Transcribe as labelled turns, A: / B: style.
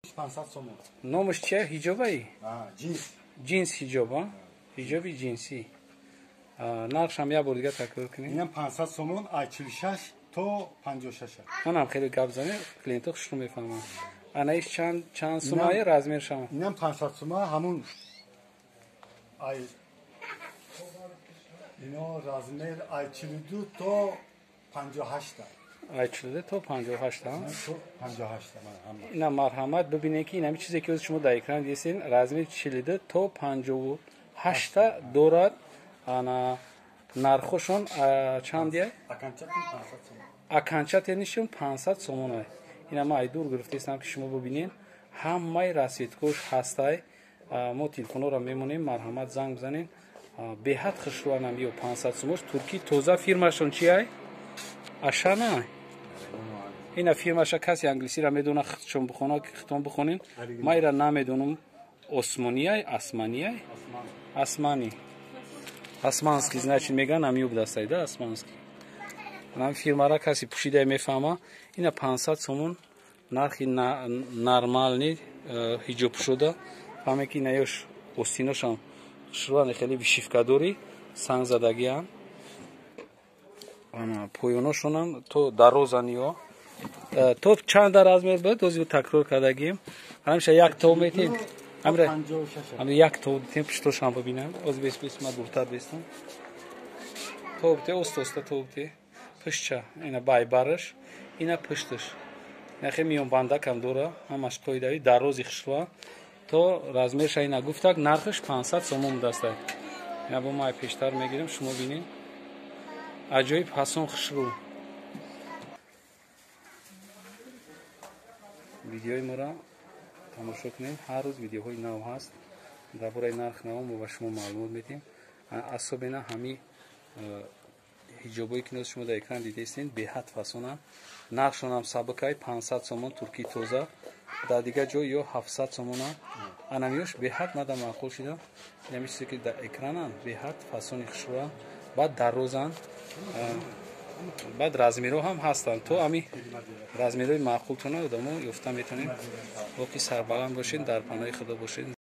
A: 500 сомон.
B: Номаш чия? Ҳиҷобаи?
A: Ҷинс.
B: Ҷинс ҳиҷоб, а? Ҳиҷоби ҷинсӣ. Нархшам як бор дига такрор кунед.
A: Инам 500 сомон, ай 46 то 56.
B: Манам хеле гап занем, клиентҳо хушрӯ мефаҳманд. Ана иш чанд сумае размершам?
A: Инам 500 сума, ҳамун ай ино размер ай 42 то 58.
B: Ай 42 то 58.
A: 58 ман.
B: Ина марҳамат, бибинед, ки инами чизе ки шумо дар экран дидесен, размер 42 то 58 дорад. Ана нархошон чанд я? Окончательнишон 500 сомон. Ина ма ай дур гирифтаистам, ки шумо бибинед, ҳамаи расцветкош ҳастай. Мо телефонҳоро мемонем, марҳамат, занг бизанед. Беҳад хушрӯанам ё 500 сомош, турки тоза. Фирмашон чи ай? Ашана. Ина фирмаша касе англисиро медона, худшон бихона, худтон бихонем. Ма ира намедонам, осмонияй, асманияй, османи, османский, значит, меган амиюб дастайда османский. Нам фирмара каси пӯшида мефаҳма. Ина 500 сомон нархи нормальный ҳиҷоб шуда. Фаҳме ки ина ёш остиношам хушрӯане, хеле вышивкадорӣ, сангзадагиам. Поёношонам то дарозан ё то чанда размер буд, ози такрор кардагим. Ҳамеша як то метем, ами як то дитем, пуштошам бибинам. Ози бес бес, ма дуртар бестам. То бите, оста оста то бите. Пуштча ина байбараш, ина пушташ, ина хе миёнбандакам дора, ҳамаш қоидави дарози хушрӯа. То размерша ина гуфтак, нархаш 500 сомон будастай. Ина бо май пештар мегирем, шумо бинед, аҷоиб ҳасон, хушрӯ. Видеои моро тамошо кунед, ҳар рӯз видеоҳои нав ҳаст. Дар бораи нарх наво мо ба шумо маълумот медиҳем. Особенно ҳами ҳиҷобое ки ноз шумо дар экран дидаистед, беҳад фасонанд, нархшонам сабукай, 500 сомон, турки тоза. Дар дигар ҷой ё 700 сомона. Анамиёш беҳад мада маъқул шида. Инами чизе ки дар экрананд, беҳад фасони хушрӯа, баъд дарозанд, баъд размерҳо ҳам ҳастанд. То ами размерҳои маъқултона одамо ёфта метавонем. Боқӣ сарбаланд бошед, дар паноҳи Худо бошед.